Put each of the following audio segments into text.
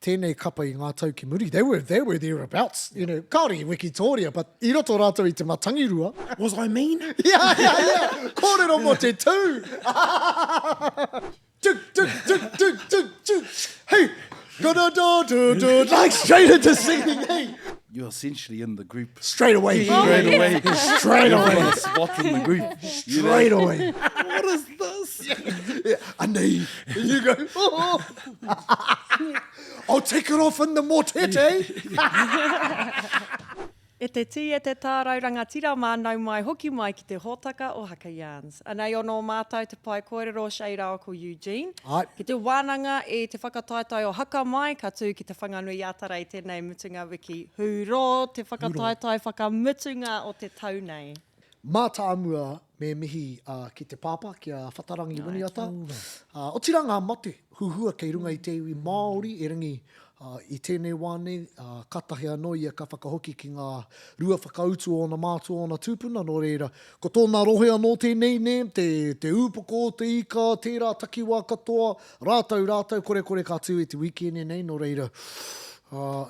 tēnei kapa i ngā tau ki muri, they were, they were thereabouts, you know, kāore i wikitōria, but i roto rātou i te matangirua. Was I mean? Yeah, yeah, yeah! Kōrero mō te tū! Tuk, tuk, tuk, tuk, tuk, tuk, hey! Da-da-da-da-da, like straight into singing, hey! You're essentially in the group. Straight away. Straight away. Straight You've away. got a spot in the group. You know? Straight away. What is this? Yeah, anei. And you go, oh. I'll take it off in the motete. E te tī, e te tārau rangatira mā, nau mai, hoki mai ki te hōtaka o Haka Yarns. Anei ono o mātou te pae kōrero Shay rāua ko Eugene. Ai. Ki te wānanga i te whakataetae o Haka Mai, ka tū ki Te Whanganui-a-Tara i tēnei mutunga wiki. Hurō te whakataetae whakamutunga o te tau nei. Mātāmua me mihi ki te pāpā, ki a Whatarangi Winiata, otirā ngā mate huhua kei runga i te iwi Māori, erangi i tēnei wā nei, kātahi anō ia ka whakahoki ki ngā rua whakautu o ōna mātua, ōna tūpuna, nō reira, ko tōna rohe anō tēnei, nē, te, te ūpoko o te ika, tērā takiwā katoa, rātou, rātou, korekore ka tū i te wīkēne nei, nō reira,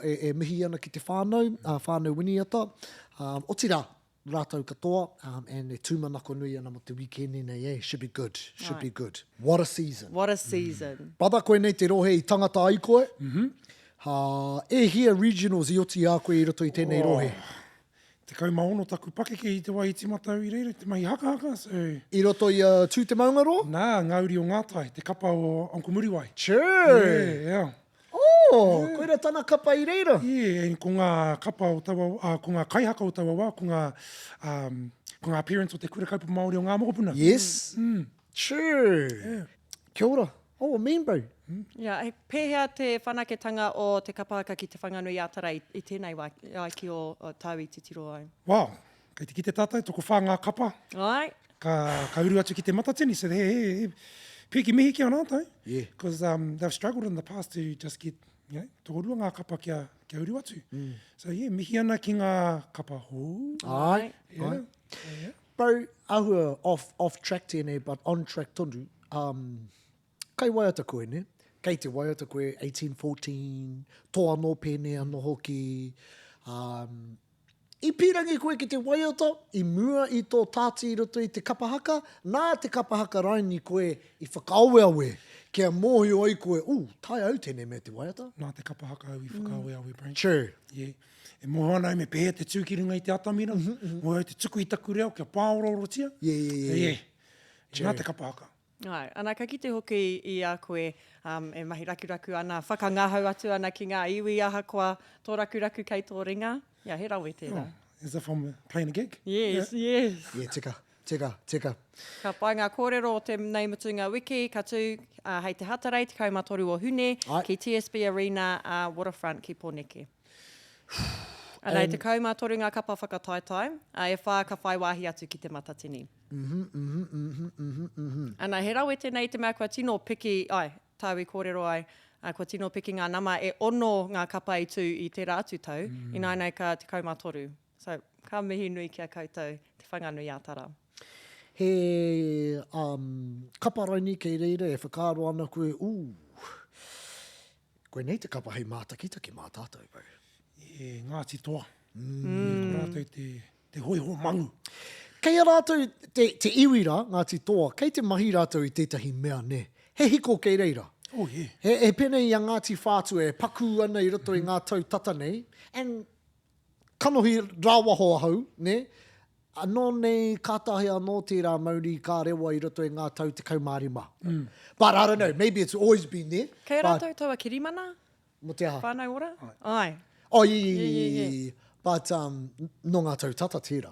e, e mihi ana ki te whānau, whānau Winiata, otirā, Rātou katoa, um, and e tūmanako nui ana mo te wīkēne nei, eh, should be good, should be good. What a season. What a season. Brother, koinei te rohe i tangata ai koe. Mm -hmm. Ha, e hia regionals i oti i a koe i roto i tēnei oh, rohe? 16 taku pakeke i te wā i timata au i reira, te mahi hakahaka, so... I roto i a Tū Te Maungaroa? Nā, Ngā Uri o Ngātai, te kapa o Uncle Muriwai. Sure! Yeah, yeah. Oh, koira tana kapa i reira. Yeah, and ko ngā kapa o taua, uh, ko ngā kaihaka o taua wā, ko ngā, um, ko ngā parents o te Kura Kaupapa Māori o Ngā Mokopuna. Yes. Mm. True. Yeah. Kia ora. Oh, mean bro. Mm. Yeah, he pēhea te whanaketanga o te kapa haka ki Te Whanganui-a-Tara i, i tēnei wā, ai ki o, o tāu i titiro ai? Wow, kei te kite tātou, tokowhā ngā kapa. Ai. Ka, ka uru atu ki te Matatini, so he, he, he piki mihi ki a rātou. Yeah. Because um, they've struggled in the past to just get, you know, tokorua ngā kapa kia, kia uru atu. Mm. So yeah, mihi ana ki ngā kapa hou. Ai. Yeah. Ai. Yeah. Bro, ahua off, off track tēnei, but on track tonu. Um, kai waiata koe, ne? Kei te waiata koe, 1814, tō anō pēne anō hoki. Um, I pīrangi koe ki te waiata i mua i tō tāti i roto i te kapa haka, nā te kapa haka raini koe i whakaaweawe kia mōhio ai koe, ooh, taea au tēnei mea te waiata? Nā te kapa haka au i whakaaweawe, Brain. True. Yeah. E mōhio ana au me pēhea te tū ki runga i te atamira, mōhio au te tuku i taku reo kia pāoroorotia. Yeah, yeah, yeah. Yeah. Nā te kapa haka. Āe, ana ka kite hoki i a koe e mahi rakuraku ana, whakangahau atu ana ki ngā iwi ahakoa tō rakuraku kei tō ringa. Yeah, he rawe tērā. Oh, as if I'm playing a gig. Yes, yeah. yes. Yeah, tika, tika, tika. Ka pai ngā kōrero o tēnei mutunga wiki, ka tū uh, hei te Hatarei, 13 o Hune, Ai. ki TSB Arena, uh, Waterfront ki Pōneke. Ana, e 13 ngā kapa whakataetae, ā, e whā ka whai wāhi atu ki Te Matatini. Ana, he rawe tēnei i te mea kua tino piki, āe, tāu i kōrero ai, ā, kua tino piki ngā nama, e ono ngā kapa i tū i tērā atu tau, ināianei ka 13. So, ka mihi nui ki a koutou, Te Whanganui-ā-Tara. He um, kapa raini kei reira e whakaaro ana koe, ooh, koinei te kapa hei mātakitaki mā tātou, bro. E Ngāti Toa. Mm. Ko rātou te, te hōiho mangu. Kei a rātou, te, te iwi rā, Ngāti Toa, kei te mahi rātou i tētahi mea, nē. He hiko kei reira. Oh, yeah. He, he pēnei i a Ngāti Whātua e pakū ana i roto i ngā tau tata nei, and kanohi rāwaho ahau, nē, anō nei kātahi anō tērā mauri ka rewa i roto i ngā tau 15. But I don't know, maybe it's always been there. Kei a but- rātou taua kirimana? Mō te aha? Whānau ora? Āe. Oh, yeah, yeah, yeah, Yeah, yeah, yeah, yeah. But, um, nō ngā tau tata tērā.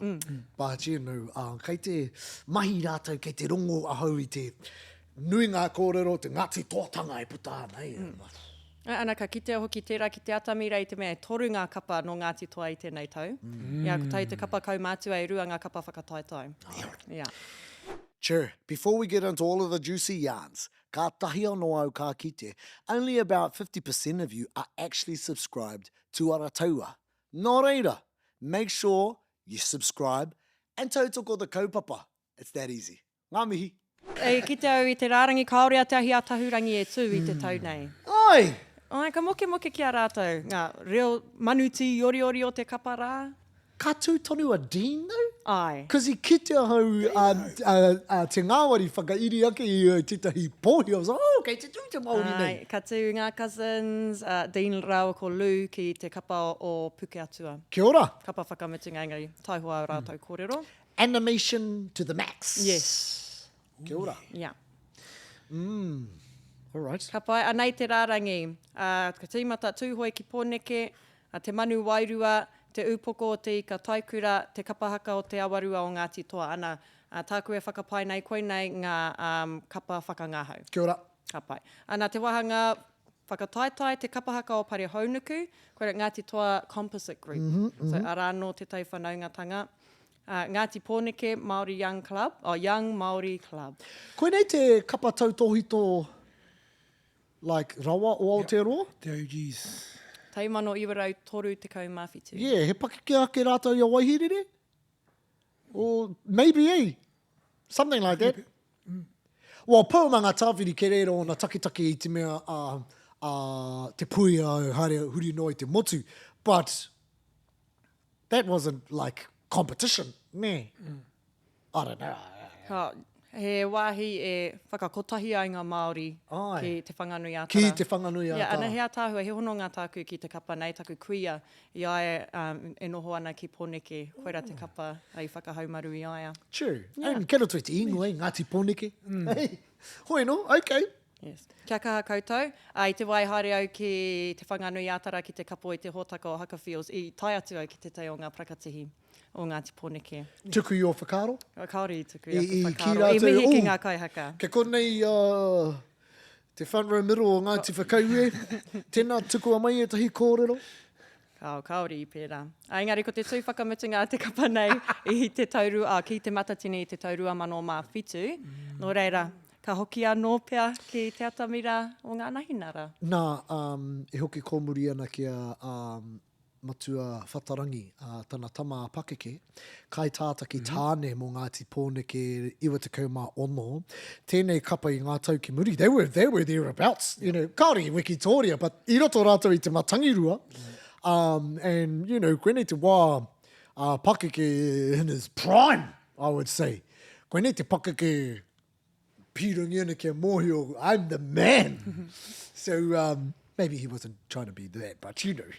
But, you know, uh, kei te mahi rātou, kei te rongo ahau i te nui ngā kōrero, te Ngāti Toatanga e puta ana. Eh? Mm. Ana, ka kitea hoki tērā ki te atamira i te mea e toru ngā kapa nō Ngāti Toa i tēnei tau. Mm. Yeah, kotahi te kapa kaumātua e rua ngā kapa whakataetae. Yeah. Chur, before we get into all of the juicy yarns, kātahi anō au ka kite, only about 50% of you are actually subscribed to Arataua. Nō reira, make sure you subscribe and tautoko the kaupapa. It's that easy. Ngā mihi! I kite au i te rārangi kāore a Te Ahi a Tahurangi e tū i te tau nei. Ai! Ai, ka mokemoke ki a rātou, ngā reo manu tīoriori o te kapa rā. Ka tū tonu a Dean though? Āe. Cause i kite ahau a, a, a Te Ngāwari whakairi ake i tētahi pōhi, I was like, oh, kei te tū te Māori nei. Āe, ka tū ngā cousins, a Dean rāua ko Lou ki te kapa o Pukeatua. Kia ora. Kapa whakamutunga engari, taihoa ā rātou kōrero. Animation to the max. Yes. Kia ora. Yeah. Mm. All right. Ka pai, anei te rārangi. Uh, ka tīmata Tūhoe ki Pōneke, uh, Te Manu Wairua, Te Ūpoko o Te Ika Taikura, Te Kapa Haka o Te Awarua o Ngāti Toa. Ana, uh, tāku e whakapae nei, koinei ngā um, kapa whakangahau. Kia ora. Ka pai. Ana, te wāhanga whakataetae, Te Kapa Haka o Parehounuku, koira Ngāti Toa Composite Group. Mm -hmm, mm -hmm. So, arā nō tētahi whanaungatanga. Uh, Ngāti Pōneke Māori Young Club, oh, Young Māori Club. Koinei te kapa tautōhito like, rawa o Aotearoa? Te OGs. 1937. Yeah, he pakeke ake rātou i a Waihirere? Or maybe, eh? Something like that. Mm. Well, Poema ngā tāwhiri kei reira ōna taketake i te mea a, a te puia haere huri noa i te motu. But That wasn't like competition, nē? I don't know. Ka, he wāhi e whakakotahi ai ngā Māori Āe. ki Te Whanganui-a-Tara. Ki Te Whanganui-a-Tara. Yeah, ana he ātaahua, he hononga tāku ki te kapa nei, taku kuia, i a ia um, e noho ana ki Pōneke, koira te kapa i whakahaumaru i a ia. True. Yeah. And kei roto i te ingoa, eh, Ngāti Pōneke. Hey. Hoi anō, okay. Yes. Kia kaha koutou. Ā, i te wā i haere au ki Te Whanganui-ā-Tara ki te kapo i te hōtaka o Haka Feels, i tae atu au ki tētahi o ngā parakatihi o Ngāti Pōneke. Tuku i ō whakaaro? Kāore i tuku i aku I, i kī whakaaro. I rātou, mihi ki ooh, ngā kaihaka. Kei konei uh, te front row middle o Ngāti Whakaue, tēnā tukua mai ētahi kōrero. Kāo, kāore i pērā. Ā, engari ko te tū whakamutunga a te kapa nei i te tau ru, ā, ki Te Matatini i te tau 2007. Nō reira, ka hoki anō pea ki te atamira o ngā nahinara. Nā, um, e hoki kōmuri ana ki a, um, Matua Whatarangi, ā, tana tama a Pakeke, kaitātaki tāne mō Ngāti Pōneke 96, tēnei kapa i ngā tau ki muri, they were, they were thereabouts, you know, kāore i wikitōria, but i roto rātou i te matangirua, um, and, you know, koinei te wā a Pakeke in his prime, I would say. Koinei te Pakeke pīrangi ana kia mōhio, I'm the man. so, um, maybe he wasn't trying to be that, but you know,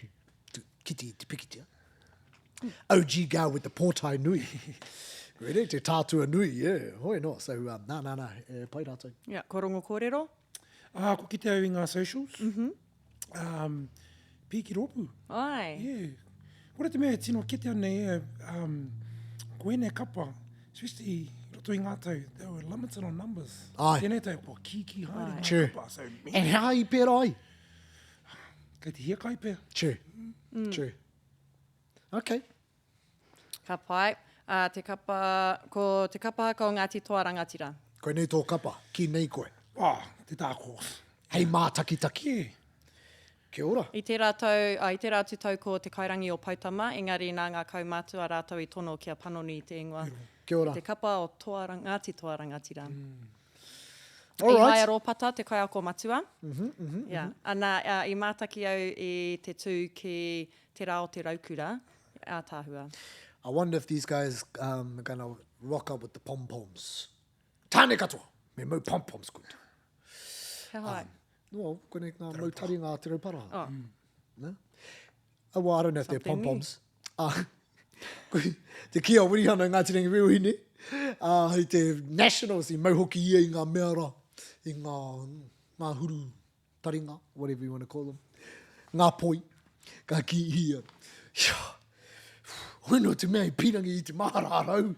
kite i te pikitia. OG girl with the pōtae nui. Really, te tātua nui, yeah. Hoi no, so, um, nā, nā, nā, e, pai rātou. Yeah, ko rongo kōrero? Ah, ko kite au i ngā socials. Mm -hmm. Um, pīki rōpū. Ai. Yeah. Kore te mea e tino kitea nei e, um, ko ēnei kapa, especially i roto i ngā tau, they were limited on numbers. Ai. Tēnei tau, kua kīkī haere ngā True. kapa. So, man, And how i pērā ai? kei te hiakai pea. True. Mm. True. Okay. Ka pai. Uh, te kapa, ko te kapa haka o Ngāti Toa Rangatira. Koinei tō kapa, ki nei koe. Oh, te dark horse. Hei mātakitaki. Yeah. Kia ora. I tērā tau, ā, i tērā atu tau ko Te Kairangi o Poutama, engari nā ngā kaumātua rātou i tono kia panoni i te ingoa. Kia ora. Te kapa o Toa, Ngāti Toa Rangatira. Mm. All right. Ihaia Rōpata, te kaiako matua. Mm -hmm, mm -hmm, yeah. Ana, uh, i mātaki au i te tū ki Te Rā o Te Raukura, ātaahua. I wonder if these guys um, are gonna rock up with the pom-poms. Tāne katoa! Me mau pom-poms koutou. He aha ai? Um, well, konei ngā mau taringa a Te Rauparaha. Oh. Mm. No? Oh, well, I don't know if they're Something new. pom-poms. Ah, te kī a Wirihana Ngāti Rangiwewehi, uh, i te Nationals i mau hoki ia i ngā mea rā, i ngā, ngā huru taringa, whatever you want to call them, ngā poi, ka kī ia, ia, hoi no te mea i pīrangi i te mahara rau,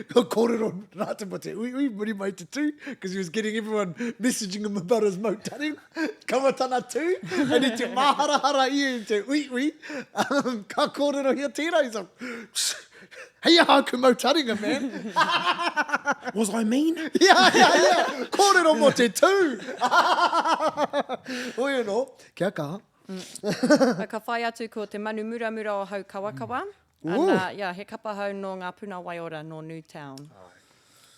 ka kōrero rātou mō te uiui muri mai te tū, because he was getting everyone messaging him about his mau taringa, kaua tana tū, and i te māharahara ia i te uiui, um, ka kōrerohia tērā, he's like, hei aha aku mau taringa, man. Was I mean? Yeah, yeah, yeah. Kōrero mō te tū. Hoi anō, kia kaha. Mm. Ka whai atu ko te manu muramura o Haukawakawa. Mm. Ana, yeah, he kapa hau nō ngā puna waiora nō Newtown.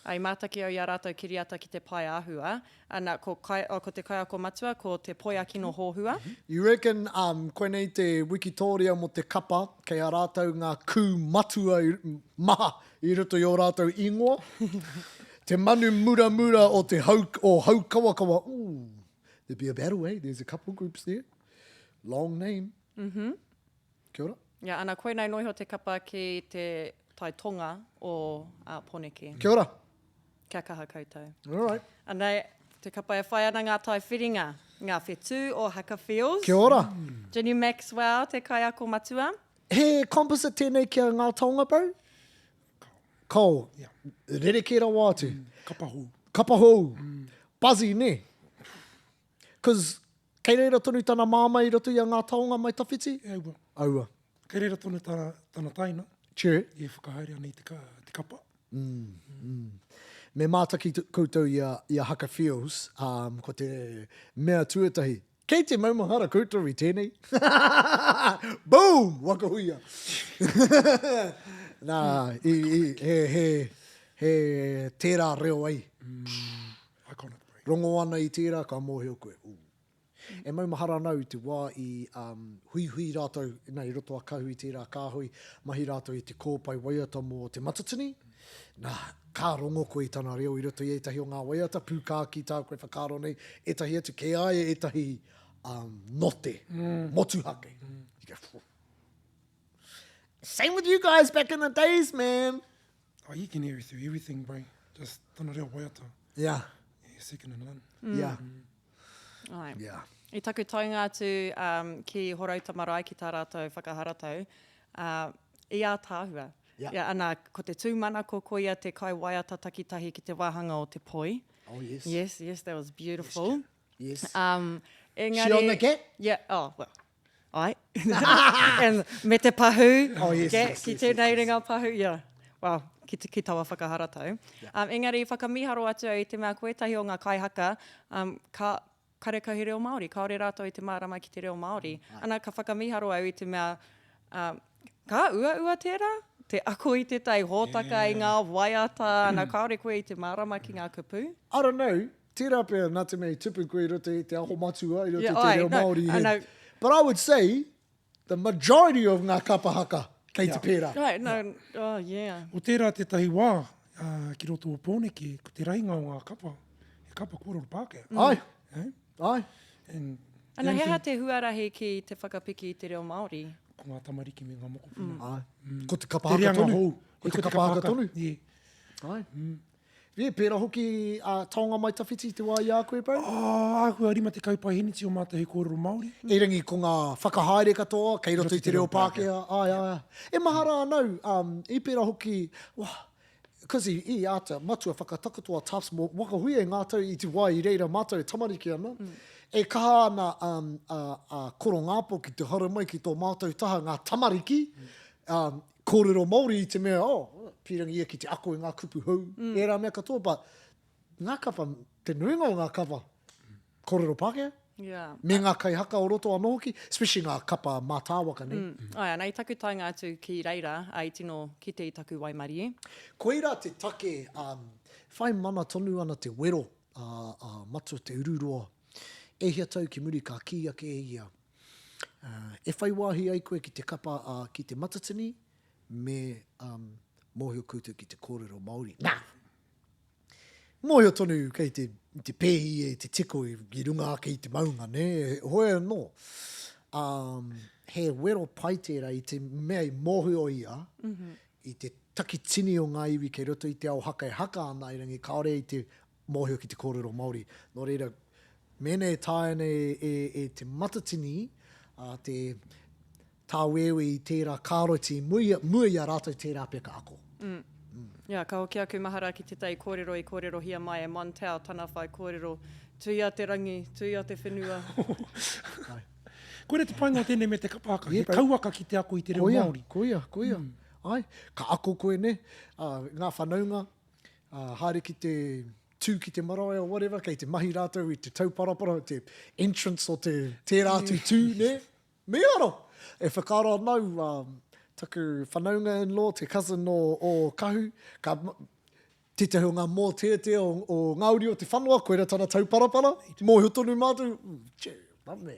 I mātaki au i ā rātou kiriata ki te Paeāhua, ana, ko, kai, oh, ko te kaiako matua, ko Te Poiakino Hōhua. You reckon um, koinei te wikitōria mō te kapa, kei a rātou ngā kū matua i, maha i roto i ō rātou ingoa? Te manu muramura o te hau, o Haukawakawa, ooh, there'd be a battle, eh? There's a couple groups there. Long name. Mm -hmm. Kia ora. Yeah, ana, koinei noa iho te kapa ki te tai tonga o uh, Poneke. Kia ora. Kia kaha koutou. All right. Anei, te kapa e whai ana ngā tai whiringa, ngā whetū o Haka Fields. Kia ora. Jenny Maxwell, te kaiako matua. He composite tēnei ki a Ngā Taonga, bro? Kao. Yeah. Rerekē rawa atu. Mm, kapa hou. Kapa hou. Mm. Buzzy, nē? Cause kei reira tonu tana māmā i roto i a Ngā Taonga mai tawhiti? E aua. Aua. Kei reira tonu tana, tana taina. True. E whakahaere ana i te, ka, te kapa. Mm, mm. Me mātaki koutou i a, i a Haka Feels, um, ko te mea tuatahi. Kei te maumahara koutou i tēnei? Boom! Waka huia! Nā, i, i, he, he, he tērā reo ai. Mm, iconic. Rongo ana i tērā, ka mōhio koe. Ooh. E maumahara ana au i te wā i um, huihui rātou, nā, i roto a Kahu i tērā kāhui, mahi rātou i te kōpae waiata mō Te Matatini. Nā, ka rongo koe i tana reo i roto i ētahi o ngā waiata, pūkākī tā koe whakaaro nei, ētahi atu, kei a ia ētahi um, note, mm. motuhake. Mm. You go, Phew. Same with you guys back in the days, man. Oh, you can hear through everything, bro. Just tana reo waiata. Yeah. Yeah, second to none. Mm. Yeah. Mm. Ai. Yeah. I taku taunga atu um, ki Horouta Marae ki tā rātou whakaharatau, uh, i ātaahua. Yeah. Yeah, ana, ko te tūmanako koia te kaiwaiata takitahi ki te wāhanga o te poi. Oh, yes. Yes, yes, that was beautiful. Yes. yes. Um, engari, She on the cat? Yeah, oh, well, ai. And me te pahū, oh, yes, ke, yes, ki yes, tēnei yes, yes. ringa pahū, yeah. Well, ki, te, ki taua whakaharatau. Yeah. Um, engari, whakamīharo atu au i te mea ko ētahi o ngā kaihaka, um, ka, karekau he reo Māori, kāore rātou i te mārama ki te reo Māori. Mm, Ana, ka whakamīharo au i te mea, um, ka uaua tērā, te ako i tētahi hōtaka yeah. i ngā waiata, ana, kāore koe i te mārama ki ngā kupu. I don't know, tērā pea nā te mea i tupu koe i roto i te aho matua, i roto yeah, i te ai, reo no, Māori. Ana, But I would say, the majority of ngā kapa haka kei te pērā. Right, no, oh yeah. O tērā tētahi wā uh, ki roto o Pōneke, ko te rahinga o ngā kapa, he kapa kōrero Pākehā. Mm. Ai, Eh? ai. And Ana, the he only aha thing, te huarahi ki te whakapiki i te reo Māori? ko ngā tamariki me ngā mokopuna. Mm. Ai. Ko te kapa Te haka reanga tonu. hou. Ko te kapa haka tonu. Yeah. Ai. Mm. Yeah, pērā hoki a Taonga Mai Tawhiti i te wā i a koe, bro? Oh, āhua 50 paeheneti o mātou he kōrero Māori. Erangi ko ngā whakahaere katoa kei roto i te reo Pākehā. Āe, āe. E mahara ana au, um, i pērā hoki, wah, cause i, i āta matua whakatakoto a Tufts mō Waka Huia i ngā tau i te wā i reira mātou e tamariki ana, e kaha ana um, a, a Koro Ngāpō ki te haere mai ki tō mātou taha ngā tamariki, um, kōrero Māori i te mea, oh, pīrangi ia ki te ako i ngā kupu hou, mm. ērā mea katoa, but ngā kapa, te nuinga o ngā kapa, kōrero Pākehā. Yeah. Me ngā kaihaka o roto anō hoki, especially ngā kapa mātāwaka nei. Mm. Ai, ana, i taku taenga atu ki reira, ai tino kite i taku waimarie. Koirā te take, um, whai mana tonu ana te wero a, a Matua Te Ururoa. E hia tau ki muri ka kī ake e ia, E whai wāhi ai koe ki te kapa a ki te Matatini me um, mōhio koutou ki te kōrero Māori. Nā! Mōhio tonu kei te, te pēhi e te tiko i, i runga ake i te maunga, nē? Hoi anō. Um, he wero pai tērā i te mea i mōhio ia mm -hmm. i te takitini o ngā iwi kei roto i te ao haka e haka ana erangi kāore i te mōhio ki te kōrero Māori. Nō reira, mēnā e taea ana e, e, e Te Matatini a, te tāwēwē i tērā kāroti i mua, mua i a rātou tērā pea ka ako. Mm. Yeah, ka hoki aku mahara ki tētahi kōrero i kōrerohia mai e Montel, tana whai kōrero, tuia te rangi, tuia te whenua. Ai. Koira te painga o tēnei me te kapa haka, he Yeah, kauaka ki te ako i te reo Koia, Māori. koia, koia. Mm. Ai, ka ako koe, ne? Uh, ngā whanaunga, ā, haere ki te tū ki te marae or whatever, kei te mahi rātou i te tauparapara, te entrance o te tērā atu tū, nē? Mīharo! E whakaaro ana au, um, taku whanaunga in-law, te cousin o, o Kahu, ka. Tētahi o ngā mōteatea o, o Ngā Uri o Te Whanoa, koira tana tauparapara. Mōhio tonu mātou, mm, that man,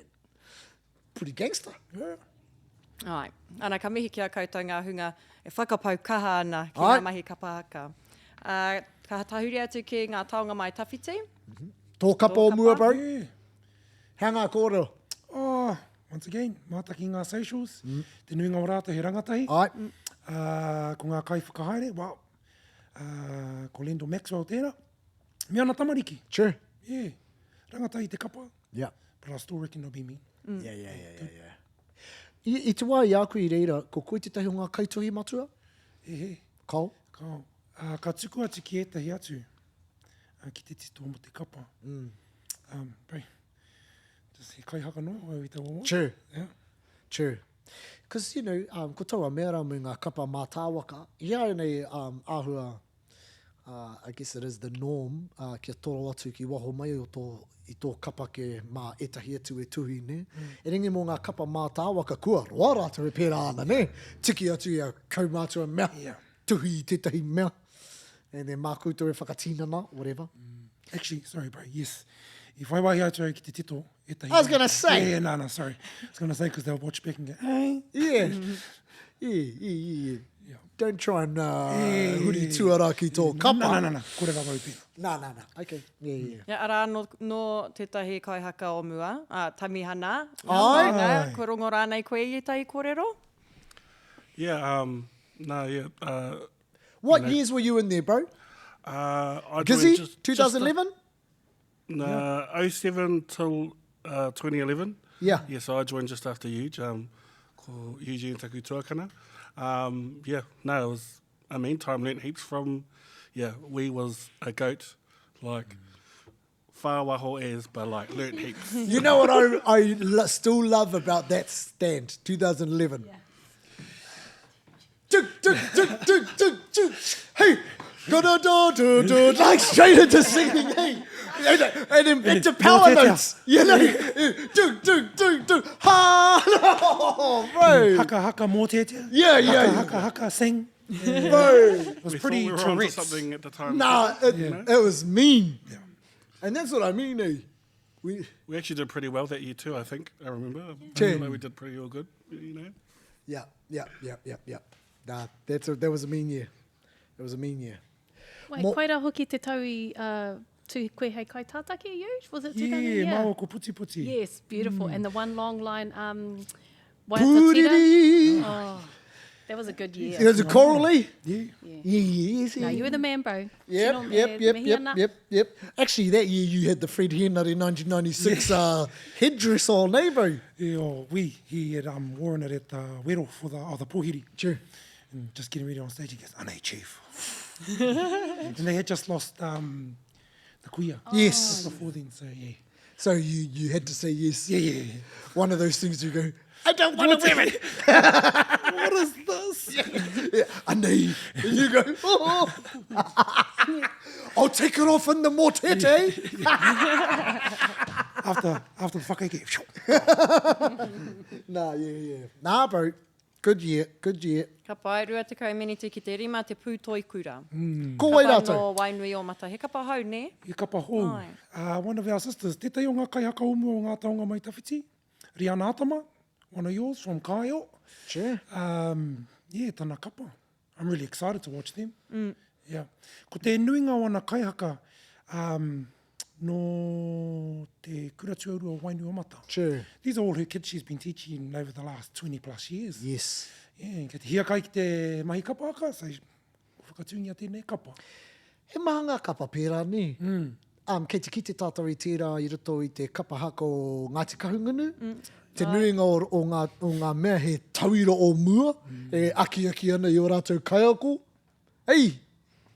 pretty gangster. Yeah. Ai. Ana, ka mihi ki a koutou ngā hunga e whakapau kaha ana ki ngā mahi kapa haka. Uh, ka tahuri atu ki ngā taonga mai tawhiti. Mm -hmm. Tō kapa o mua, bro. Yeah. Hea ngā kōrero? Oh, once again, mātaki ngā socials. Mm. Te nuinga o rātou he rangatahi. Ai. Mm. Uh, ko ngā kaiwhakahaere, well, uh, ko Lendl Maxwell tērā. Me ana tamariki. True. Yeah. Rangatahi te kapa. Yeah. But I still reckon it'll be me. Mm. Yeah, yeah, yeah, yeah, yeah. I, i te wā i a koe i reira, ko koe tētahi o ngā kaituhi matua? E he. Kao? Kao. Uh, ka tuku atu ki ētahi atu uh, ki te tito mo te kapa. Mm. Um, bro, just he kaihaka noa au i taua wā. True. Yeah. True. Because, you know, um, ko taua mea rā me ngā kapa mātāwaka, i a nei um, āhua, uh, I guess it is the norm, uh, kia toro atu ki waho mai o tō, i tō kapa ke mā ētahi atu e tuhi, nē? Mm. Erangi mō ngā kapa mātāwaka, kua roa rātou e pērā ana, nē? Tiki atu i a kaumātua mea, yeah. tuhi i tētahi mea, and then mā koutou e whakatinana, whatever. Mm. Actually, sorry bro, yes. I whai wāhi atu au ki te tito, I was gonna say. Yeah, yeah, no, no, sorry. I was gonna say because they'll watch back and go, hey. Yeah. Yeah, yeah, yeah, yeah. Don't try and uh, Yeah, huri tuara ki tō kapa. No, no, no, no. Kore rawa au pēnā. Nā, nā, nā. Okay. Yeah, yeah. Yeah, arā no, no tētahi kaihaka o mua, a Tamihana. Ai. Nā, kua rongo rānei koe i ētahi kōrero? Yeah, um, no, yeah. Uh, What years were you in there, bro? uh, I joined Gizzy, just, just 2011? No, 07 till uh, 2011. Yeah. Yeah, so I joined just after Huge. Um, ko Eugene taku tuakana. Um, yeah, no, it was a mean time. Learnt heaps from, yeah, we was a goat, like, far waho as, but like, learnt heaps. You know what I, I lo- still love about that stand, 2011? Yeah. Tuk, tuk, tuk, tuk, tuk, tuk. Hey, go do do do do. Like straight into singing, hey. And, and then into power notes. You know, tuk, tuk, tuk, tuk. Ha! Oh, bro. Haka, haka, mōteatea. Yeah, yeah, Haka, yeah. haka, haka, sing. Bro. It was We pretty thought we were onto Tourette's. something at the time. Nah, it, it was mean. And that's what I mean, eh? We, We actually did pretty well that year too, I think. I remember. I Yeah. feel like we did pretty all good, you know. yeah, yeah, yeah, yeah, yeah. Nah, that's a, that was a mean year. It was a mean year. Wait, Mo- koira hoki te tau i uh, tū koe hei kaitātaki, Huge? Was it 2000? Yeah, māua ko puti puti. Yes, beautiful. And the one long line, um, waiata tira. Puriri. Oh, that was a good year. It was a choral, eh? Yeah. Yeah, yes, No, you were the man, bro. Yep, Tino yep, me- yep, mihi yep, ana. yep, yep. Actually, that year you had the Fred Henry 1996 uh, headdress on, eh, bro? Yeah, oh, we, he had um, worn it at the wero for the, oh, the pōhiri. True. And just getting ready on stage, he goes, Anei, chief. and they had just lost um, the kuia. Yes. Just before then, so yeah. So you, you had to say yes. Yeah, yeah, yeah. One of those things you go, I don't want to wear it. What is this? Yeah, anei. And you go, oh. I'll take it off in the mortet, eh? After, after the whakaeke. Nah, yeah, yeah. Nah, bro. Good year, good year. Ka pai, 20 miniti ki te rima te pūtoi kura. Ko wai Kapa rātou? nō Wainui o Mata. He kapa hou, nē? He kapa hou. Ai. Uh, one of our sisters, tētahi o ngā kaihaka o mua o ngā taonga mai tawhiti, Rihanna Atama, one of yours from Kāeo. Sure. Um, yeah, tana kapa. I'm really excited to watch them. Mm. Yeah. Ko te nuinga o ana kaihaka um, nō te kura tuarua o Wainuiomata. True. These are all her kids she's been teaching over the last 20 plus years. Yes. Yeah, kei te hiakai ki te mahi kapa haka, so whakatūngia tēnei kapa. He maha ngā kapa pērā, nē? Mm. Um, kei te kite tātou i tērā i roto i te kapa haka o Ngāti Kahungunu. Mm. Te nuinga o, o, ngā, o ngā mea he tauira o mua, mm. e akiaki ana i ō rātou kaiako. Ei,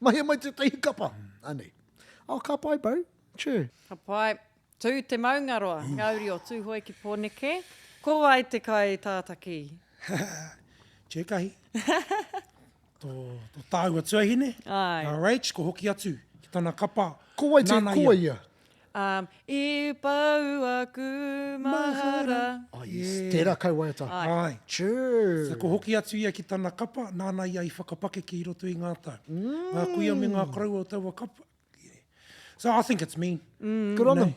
mahia mai tētahi kapa. Mm. Anei. Oh, ka pai, bro. True. Ka pai. Tū te maungaroa, ngā uri o Tūhoe ki Pōneke. Ko wai te kai tātaki? Tēkahi. Tō, tō tāua tuahine. Ai. A Rach, ko hoki atu ki tana kapa. Ko wai te, Nāna ko wai ia? Um, I pau aku mahara. Oh, yes. Yeah. Tērā kau waiata. Ai. Ai. True. So, ko hoki atu ia ki tana kapa, nāna ia i whakapakeke i roto i ngā tau. Mm. Ngā kuia me ngā koroua o taua kapa. So I think it's mean. Mm. Good on them.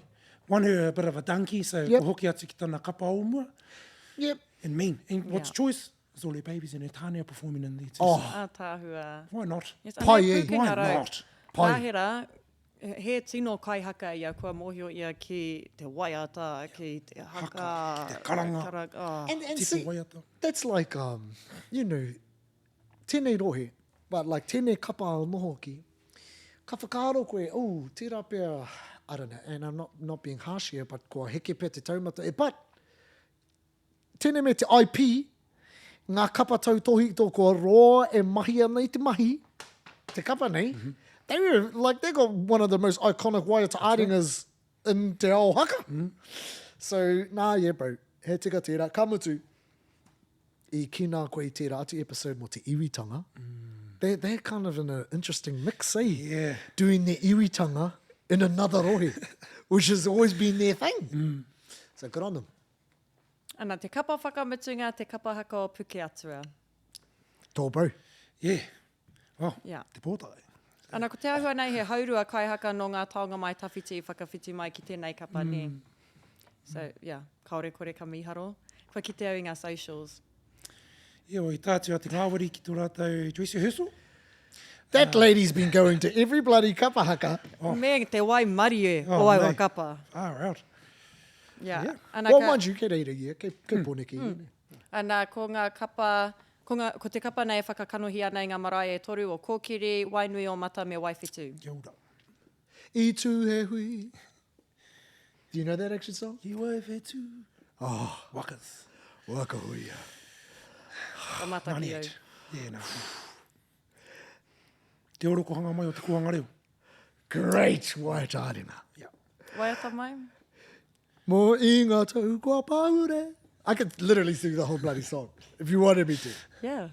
Won her a bit of a donkey, so Yep. ko hoki atu ki tana kapa o mua. Yep. And mean. And what's Yeah. choice? Is all her babies and her tāne are performing in there too. Oh. So Ātaahua. why not? Yes, Pai anei e. pūkenga Why rau. not? Pai. Tāhera, he tino kaihaka ia, kua mōhio ia ki te waiata, ki te haka. Haka, ki te karanga. Karanga, oh. And Tito see, waiata. that's like, you know, tēnei rohe, but like tēnei kapa anō hoki, ka whakaaro koe, oh, tērā pea, I don't know, and I'm not, not being harsh here, but kua heke pea te taumata, e, but, tēnei me te IP, ngā kapa tautōhito kua roa e mahi ana i te mahi, te kapa nei, mm -hmm. they were, like, they got one of the most iconic waiata āringas in te ao haka. Mm. So, nā, yeah, bro, he tika tērā. Ka mutu, i kī nā koe i tērā atu episode mō te iwitanga, mm. they, they're kind of in an interesting mix, eh? Yeah. Doing their iwitanga in another rohe, which has always been their thing. Mm. So good on them. Ana, te kapa whakamutunga, te kapa haka o Pukeatua. Tō bro. Yeah. Oh, Yeah. te pōtae. Ana, ko te āhua nei he haurua kaihaka nō ngā taonga mai tawhiti i whakawhiti mai ki tēnei kapa, mm. nē. So, yeah, kāore kore ka mīharo. Kua kite au i ngā socials. Yeah, well, i tā atu a Te Ngāwari ki tō rātou dress rehearsal. That lady's been going to every bloody kapa haka. Oh. Me te waimarie oh, o aua mate. kapa. Far out. Yeah. Yeah. Ana, Well, ka, mind you, kei reira ia, kei, kei Pōneke ia, nē. ana, ko ngā kapa, ko, ngā, ko te kapa nei e whakakanohi ana i ngā marae e toru o Kōkiri, Wainui o Mata me Waiwhetū. Kia ora. I tū he hui. Do you know that action song? Ki Waiwhetū. Oh. Wakas. Waka huia. Ka mataki au. 98. Yeah, nā. Te orokohanga mai o te kōhanga reo. Great waiata arena. Yeah. Waiata mai? Mō i ngā tau kua pahure. I could literally sing the whole bloody song if you wanted me to. Yeah.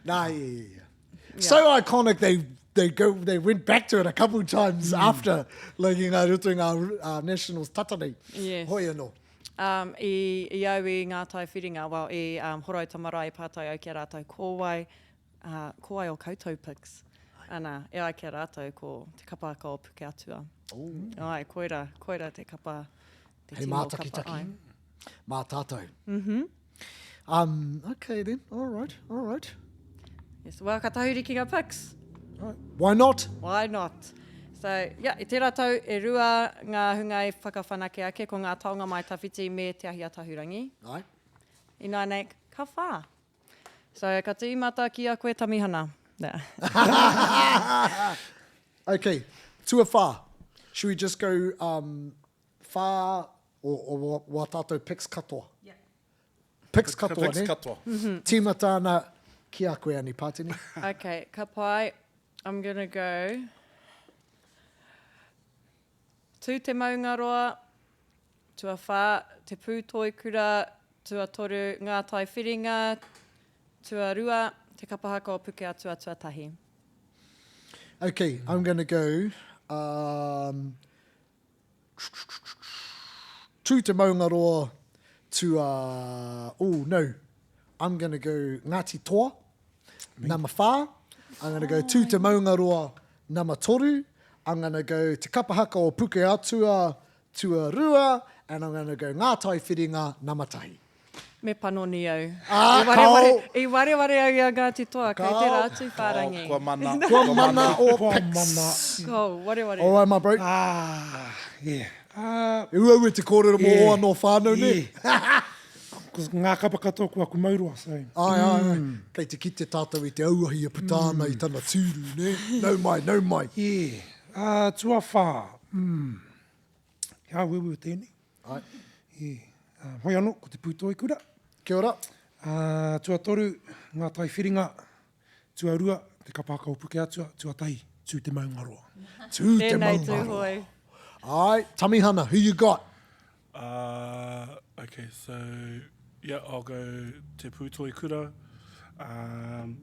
Nah, yeah, yeah, yeah. So iconic they they go they went back to it a couple times after like i ngā roto i ngā uh, nationals tata nei. Yes. Hoi anō. Um, i, i au i ngā tai whiringa, well, i um, Horouta Marae i pātai au ki a rātou, ko wai, uh, ko wai o koutou picks? Ana, e ai ki a rātou ko te kapa haka o Pukeatua. Oh. Ai, koira, koira te kapa, te Hei tino kapa, mātakitaki. ai. Mā tātou. Mm -hmm. Um, okay then, all right, all right. Yes, well, ka tahuri ki ngā picks. Why not? Why not? So, yeah, i tērā tau e rua ngā hunga i whakawhanake ake, ko ngā taonga mai tawhiti me Te Ahi a Tahurangi. Ai. Ināianei, ka whā. So, ka tīmata ki a koe, Tamihana. Nā. Okay, tuawhā. Should we just go um, whā o, o wā tātou picks katoa? Yeah. Picks katoa, Picks ne? katoa. Tīmata ana ki a koe, Ani Pātene. Okay, ka pai. I'm gonna go. Tū te maungaroa, tuawhā, te pūtoikura, tuatoru, ngā tai whiringa, tuarua, te kapa haka o Pukeatua, tuatahi. Okay, I'm gonna go um, Tū te maungaroa to, uh, oh no, I'm gonna go Ngāti Toa, nama whā. I'm gonna go Tū te maungaroa, nama toru. I'm gonna go Te Kapa Haka o Pukeatua, tuarua. And I'm gonna go Ngā Tai Whiringa, nama tahi. Me panoni au. Ah, I wareware, kao. i wareware au i a Ngāti Toa, kei Kao. tērā atu whārangi. Kua mana. Kua mana o Kua picks. mana. Kao, wareware. All right, my bro. Ah, yeah. Ah, E uaua te kōrero mō Yeah. ō anō whānau, nē? yeah. Ko ngā kapa katoa ko aku mauroa, so. Ai, ai, ai. Kei te kite tātou i te auahi e puta ana i tana tūru, nē? Nau mai, nau mai. Yeah. Ah, tuawhā. Mm. He āueue tēnei. Ai. Yeah. Uh, hoi anō, ko te pūtoikura. Kia ora. Uh, tuatoru, ngā tai whiringa. Tuarua, te kapa haka o Pukeatua. Tuatahi, tū te maungaroa. Tū te Tēnei maungaroa. Tūhoe. Ai, Tamihana, who you got? Uh, okay, so yeah, I'll go Te Pūtoikura, um,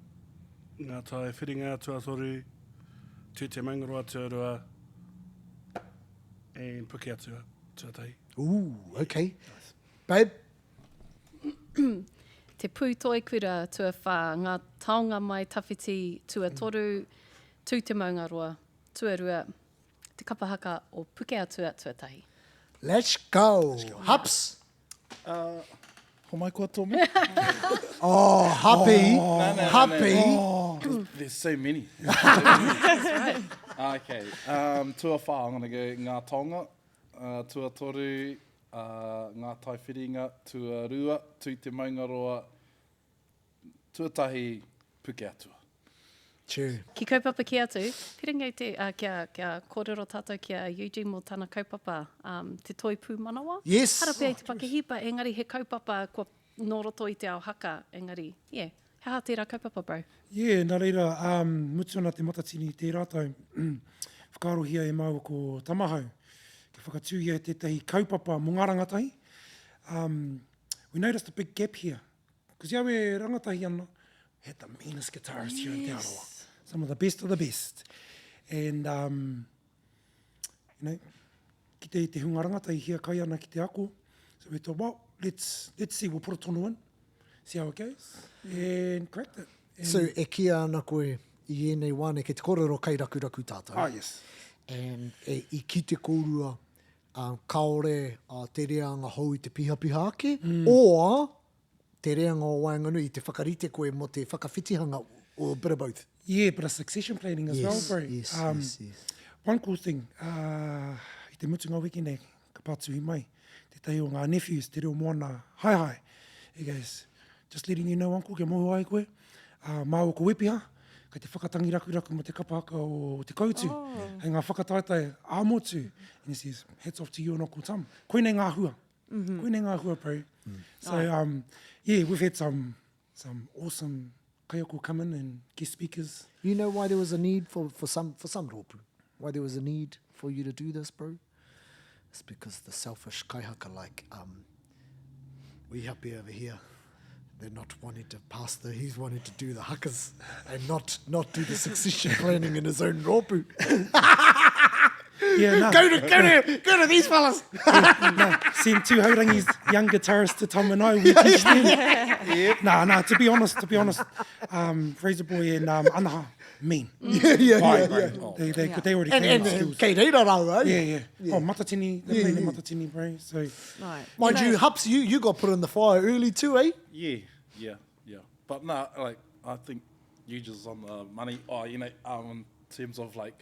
Ngā Tai Whiringa, Tuatoru, Tū Te Maungaroa tuarua, and Pukeatua tuatahi. Ooh, okay. Nice. Babe? Te Pūtoikura tuawhā, Ngā Taonga Mai Tawhiti tuatoru, Tū Te Maungaroa tuarua, Te Kapa Haka o Pukeatua tuatahi. Let's go! Let's go. Haps! Uh, homai koa tō mea. oh, happy, oh. No, no, happy. No, no. Oh. There's so many. There's so many. okay, um, tuawhā, I'm gonna go ngā taonga. Uh, tuatoru, uh, ngā taiwhiringa. Tuarua, tū te maungaroa. Tuatahi, Pukeatua. True. Ki kaupapa kē atu, piringa i te, uh, kia, kia kōrero tātou ki a Eugene mō tana kaupapa, um, te toi pūmanawa. Yes. Hara pea i te pakihipa, engari he kaupapa kua nō roto i te ao haka, engari, yeah. He aha tērā kaupapa, bro? Yeah, nā reira, um, mutu ana te Matatini i tērā tau, whakaarohia e māua ko Tamahau, kia whakatūhia tētahi kaupapa mō ngā rangatahi. Um, we noticed a big gap here. Because i au e rangatahi ana, we had the meanest guitarists here in Te Arawa. Some of the best of the best. And, um, you know, ki te, te hunga rangatahi hiakai ana ki te ako. So we thought, well, let's, let's see, we'll put a tono in, see how it goes, and cracked it. And So e kīia ana koe i ēnei wā nei, kei te kōrero kai rakuraku tātou. Ah, yes. And e, i kite kōrua uh, kāore uh, te reanga hou i te pihapiha ake, mm. or te reanga o waenganui i te whakarite koe mō te whakawhitihanga or a bit of both? Yeah, bit of succession planning as yes, well, bro. Yes, um, yes, yes. One cool thing, uh, i te mutunga wiki nei, ka pātuhi mai, tētahi o ngā nephews, te reo moana, hi hi. He goes, just letting you know, uncle, kia mōhio ai koe, uh, māua ko Wepiha, kei te whakatangi rakuraku mō te kapa haka o Te Koutu, oh. hei ngā whakataetae ā-motu. And he says, hats off to you and Uncle Tom. Koinei ngā hua. Mm -hmm. Koinei ngā hua, bro. Mm. So, um, yeah, we've had some, some awesome kaiako come in and guest speakers. You know why there was a need for, for some for some rōpū? Why there was a need for you to do this, bro? It's because the selfish kaihaka like um, we happy over here. They're not wanting to pass the, he's wanting to do the hakas and not, not do the succession planning in his own rōpū. Yeah, no. Go to, go to, go to these fellas. yeah, no. Send Tūhourangi's young guitarist to Tom and I. We teach them. Yeah. Nah, nah, to be honest, to be honest, um, Fraser Boy and um, Anaha, mean. Yeah, yeah, Why, yeah, bro? yeah. They, they, yeah. they already and, came and, with skills. Kei reira rāua, eh? Yeah, yeah. yeah. Oh, Matatini, they yeah, playing yeah. Matatini, bro. So, right. Mind you, Hups, you, you got put in the fire early too, eh? Yeah, yeah, yeah. But nah, like, I think you just on the money. Oh, you know, um, in terms of like,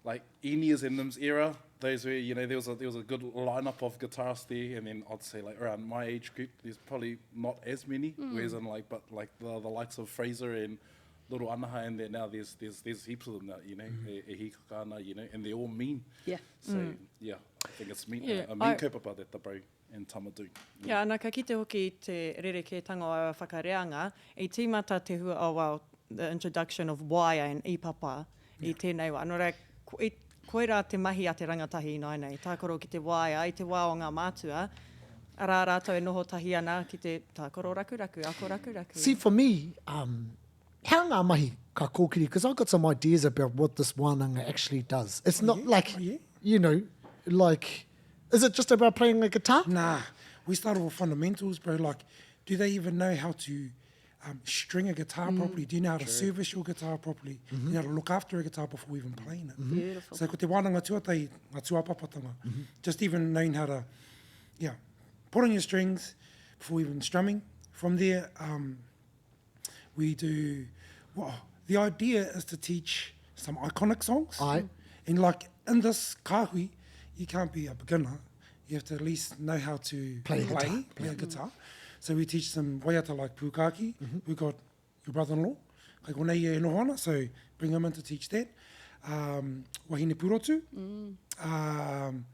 like Enia's and them's era, those were, you know, there was a, there was a good lineup of guitarists there, and then I'd say like around my age group, there's probably not as many. Mm. Whereas in like, but like the, the likes of Fraser and Little Anaha and that now, there's there's there's heaps of them now, you know, mm. e, e hikaka ana, you know, and they're all mean. Yeah. So mm. yeah, I think it's mean, yeah. a, a mean I, kaupapa that the bro and Tama do. Yeah, yeah ana ka kite hoki te rerekētanga o aua whakareanga, i tīmata te hua, oh well, the introduction of waea and ipapa i tēnei wā. Nō reira, i, koirā te mahi a te rangatahi ināianei, tākaro ki te waea, i te wā o ngā mātua, arā rātou e noho tahi ana ki te tākaro rakuraku, ako rakuraku. See, for me, um, hea ngā mahi ka kōkiri, because I've got some ideas about what this wānanga actually does. It's not yeah? like, oh, yeah? you know, like, is it just about playing a guitar? Nah, we started with fundamentals, bro. Like, do they even know how to um, string a guitar mm. properly? Do you know how to service your guitar properly? Mm -hmm. Do you know how to look after a guitar before even playing it? Mm -hmm. Beautiful. So ko te wānanga tuatahi, ngā tūāpapatanga. Mm -hmm. Just even knowing how to, yeah, put on your strings before even strumming. From there, um, we do, well, the idea is to teach some iconic songs. Aye. And like in this kāhui, you can't be a beginner. You have to at least know how to play, play, a guitar. Play a guitar. So we teach them waiata like Pūkākī. Mm -hmm. We got your brother-in-law, kai konei e noho ana, so bring him in to teach that. Um, Wahine Purotu. Mm. Um,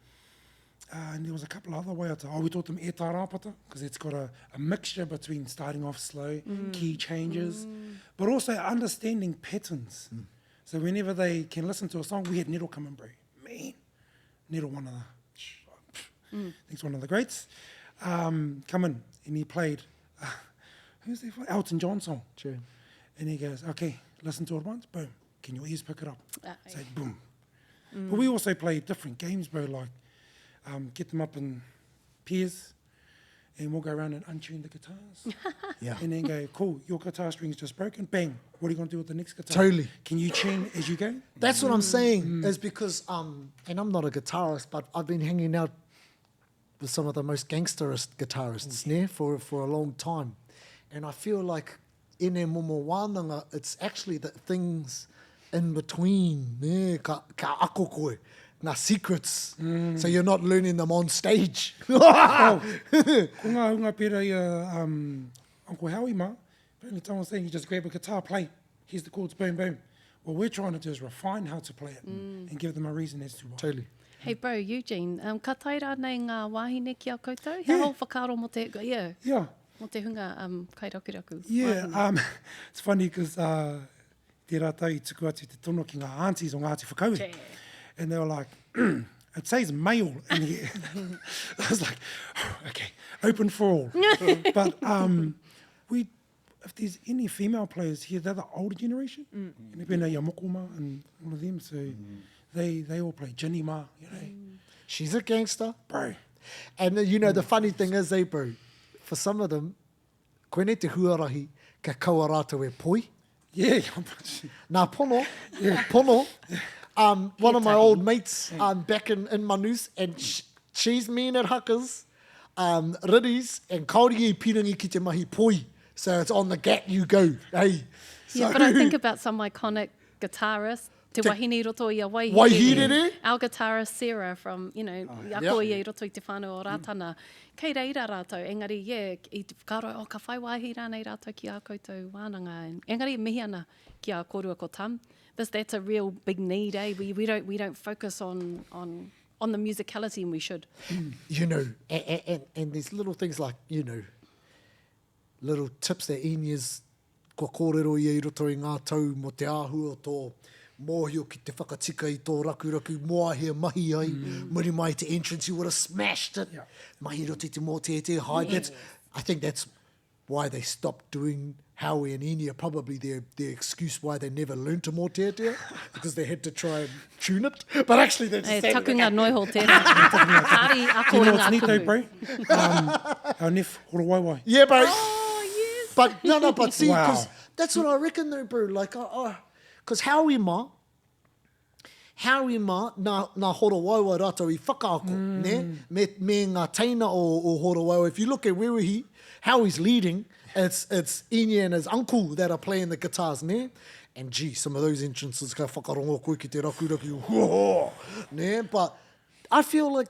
uh, and there was a couple other waiata. Oh, we taught them E Tā Rāpata, because it's got a, a mixture between starting off slow, mm. key changes, mm. but also understanding patterns. Mm. So whenever they can listen to a song, we had Nero come in, bro. Man, Nero, one of the, mm. he's one of the greats, um, come in, and he played, uh, who's that for? Elton John song. True. And he goes, okay, listen to it once, boom. Can your ears pick it up? Uh, Say boom. Mm. But we also play different games, bro, like um, get them up in pairs and we'll go around and untune the guitars. yeah. And then go, cool, your guitar string's just broken. Bang. What are you going to do with the next guitar? Totally. Can you tune as you go? That's what I'm saying, mm. is because, um, and I'm not a guitarist, but I've been hanging out with some of the most gangsterist guitarists mm. for, for a long time. And I feel like ēnei momo wānanga, it's actually the things in between, nē, ka, ka ako koe, ngā secrets. Mm. So you're not learning them on stage. oh, ko ngā hunga pērā i a um, Uncle Howie mā, apparently someone saying you just grab a guitar, play, here's the chords, boom, boom. What we're trying to do is refine how to play it mm. and give them a reason as to why. Totally. Hey bro, Eugene, um, ka tae rānei ngā wāhine ki a koutou? He yeah. aha whakaaro mō te, yeah. Yeah. Mō te hunga um, kairakuraku. Yeah, um, it's funny because uh, tērā tau i tuku atu te tono ki ngā aunties o Ngāti Whakaue. And they were like, it says male in here. I was like, oh, okay, open for all. but um, we, if there's any female players here, they're the older generation. Mm. And pēnā i a Moko mā and all of them. So mm. they, they all play Ginny mā, you know. Mm. She's a gangster. Bro. And you know, the funny thing is, eh, bro, for some of them, koinei te huarahi kia kaua rātou e poi. Yeah. Nā, pono, yeah. pono. Um, one of my old mates um, back in, in Manus, and sh she's mean at hakas, um, riddies, and kaori i pirangi ki te mahi poi. So it's on the gat you go. Hey. So, yeah, but I think about some iconic guitarists, te wahine i roto i a Waihirere. Waihirere? Our guitarist Sarah from, you know, oh, yeah. ako ia i roto i te whānau o Rātana. Mm. Kei reira rātou, engari, yeah, i te whakaaro, oh, ka whai wāhi rānei rātou ki ā koutou wānanga. Engari, mihi ana ki a kōrua ko Tam. This, that's a real big need, eh? We, we, don't, we don't focus on, on, on the musicality and we should. You know, and, and, and there's little things like, you know, little tips that Enia's kua kōrero ia i roto i ngā tau mō te āhua o tō mōhio ki te whakatika i tō rakuraku moahea mahi ai, mm. muri mai te entrance you would have smashed it, yeah. mahi roto i te mōteete, hide, yeah. that's, I think that's why they stopped doing Howie and Enia, probably their, their excuse why they never learned to mōteatea, because they had to try and tune it. But actually, they're just Hey, takunga noiho tērā. Kāri ako You i know what's ngā neat though, kupu. bro? Um, our neph, Horowaiwai. Yeah, bro. Oh, yes. But no, no, but see, because Wow. that's what I reckon though, bro. Like, I, I, cause Howie mā, Howie mā, nā, nā Horowaiwai rātou i whakaako, mm. ne? Me, me ngā teina o, o Horowaiwai. If you look at Wewehi, Howie's leading, it's, it's Inia and his uncle that are playing the guitars, ne? And gee, some of those entrances ka whakarongo koe ki te rakuraku, whoa, ne? But I feel like,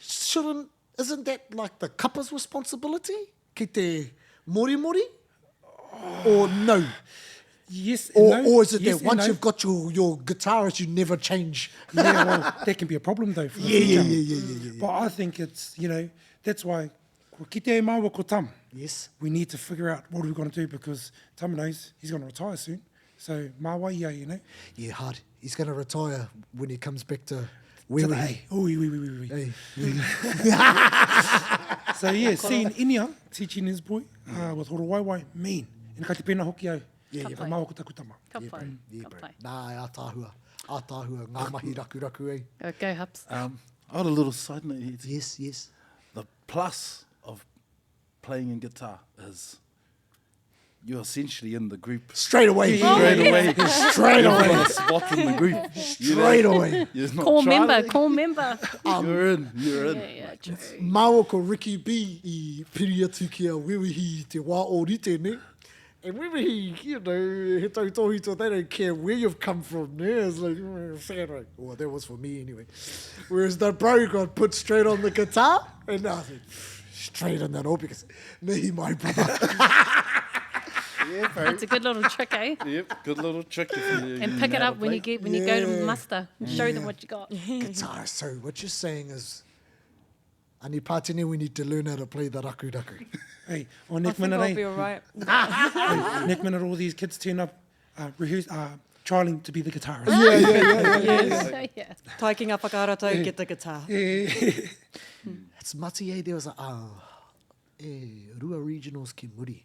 shouldn't, isn't that like the kapa's responsibility? Ki te morimori? Or no? Yes and Or, no. or is it yes that and once no. you've got your, your guitarist, you never change? yeah, well, that can be a problem though for the Yeah, yeah, future. yeah, yeah, yeah, yeah, yeah. But I think it's, you know, that's why kua kite e māua ko Tam. Yes. We need to figure out what we're going to do because Tam knows he's going to retire soon. So mā wai ia, you know. Yeah, hard. He's going to retire when he comes back to where To the he... A. Ui, ui, ui, ui, ui. Hey. So yeah, seeing Inia teaching his boy uh, with Horowaiwai, mean. And ka te pēnā hoki au. Yeah, yeah. Ka māua ko taku tama. Ka pai, Yeah, ka bro. pai. Nā, ātaahua. Ātaahua, ngā mahi rakuraku, eh? Go, go Hups. Um, I got a little side note here. Yes, yes. The plus of playing in guitar is you're essentially in the group. Straight away. Straight away. Straight You've away. got a spot in the group. You know? Straight away. You're not Core trying member, to- core member. You're in. You're in. Yeah, yeah, true. Māua ko Ricky B i piri atu ki a Wewehi i te wā ōrite, ne? And Wewehi, you know, he tautōhito, they don't care where you've come from, ne? It's like, mm, whānau. Well, that was for me anyway. Whereas the bro got put straight on the guitar, and I said, straight on that all because mihi my brother. Yeah, bro. It's a good little trick, eh? Yep, good little trick. If you, And you pick it know how up to when play. you get when you go to Yeah. muster. Show them what you got. Guitar. So what you're saying is, Ani Pātene, we need to learn how to play the raku raku. Hey, or I next think minute, I'll eh? be all right. Hey, next minute, all these kids turn up, uh, rehearse, uh, trialing to be the guitarist. Yeah, yeah, yeah. yeah. yeah. Tae ki ngā whakaratau, get the guitar. It's mati e, there was a, uh, e, rua regionals ki muri.